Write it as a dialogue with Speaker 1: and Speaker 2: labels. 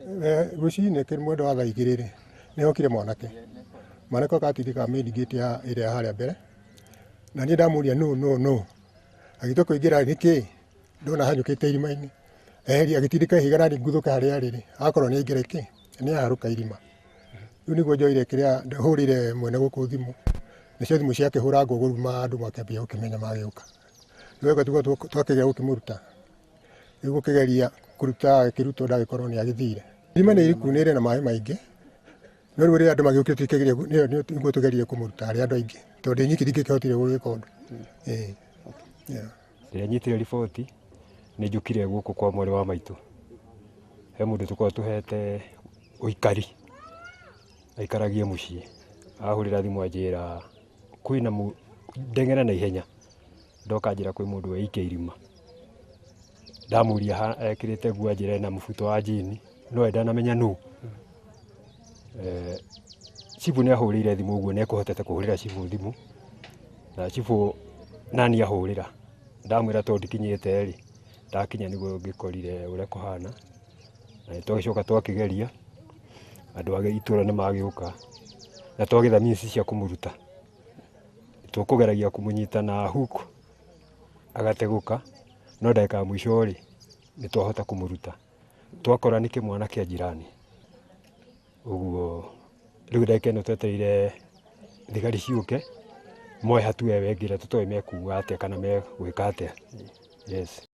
Speaker 1: Rũcinĩ mwendo wa thaa 2 rĩ, nĩ hokire mwanake. Mwanake oka atindĩka main gate ya ĩrĩa harĩa mbere, na niĩ ndamũria nũ nũ nũ, agĩtua kũingĩra nĩkĩ ndona hanyũkĩte irima-inĩ, eheria agĩtindĩka ihiga nani nguthũke harĩa arĩ rĩ, akorwo nĩ aingĩra kĩ nĩ aharũka irima. Rĩu nĩguo njoire kĩrĩa hũrĩire mwene gũkũ thimũ, nacio thimũ ciakĩhũrangwo gũruma andũ makĩambia gũkĩmenya magĩũka. Rĩu tiguo twakĩgeria gũkĩmũruta, rĩu gũkĩgeria kũruta agĩkĩrutwo ndagĩkorwo nĩ agĩthire. Irima nĩ iriku nĩ rĩ na maĩ maingĩ, no rĩu rĩrĩa andũ magĩũkire tũkĩgeria nĩguo tũgerie kũmũruta harĩ andũ aingĩ, tondũ ndĩ nyiki ndingĩkĩhotire gũgĩka ũndũ.
Speaker 2: Rĩrĩa nyitire riboti nĩ njũkire gũkũ kwa mwarĩ wa maitũ, he mũndũ tũkoragwo tũhete ũikari aikaragie mũciĩ, ahũrĩra thimũ anjĩra kwĩna ndeng'era na ihenya, ndoka anjĩra kwĩ mũndũ weikia irima. Ndamũria ekĩrĩte nguo anjĩra ena mũbuto wa njini, no we ndanamenya nũ. Cibũ nĩ ahũrĩire thimũ ũguo nĩ ekũhotete kũhũrĩra cibũ thimũ, na cibũ nani ahũrĩra, ndamwĩra tondũ ndikinyĩte rĩ, ndakinya nĩguo ngĩkorire ũrĩa kũhana, na nĩ twagĩcoka twakĩgeria, andũ a itũra nĩ magĩũka, na twagĩetha means cia kũmũruta. Tũkũgeragia kũmũnyita na hook agategũka, no ndagĩka ya mũico rĩ, nĩ twahota kũmũruta. Twakora nĩ kĩmwana kĩa jirani. Ũguo rĩu ndagĩka ĩno twetereire thigari ciũke, moe hatua ĩyo ĩngĩ ĩrĩa tũtoĩ mekuga atĩa kana megwĩka atĩa. Yes.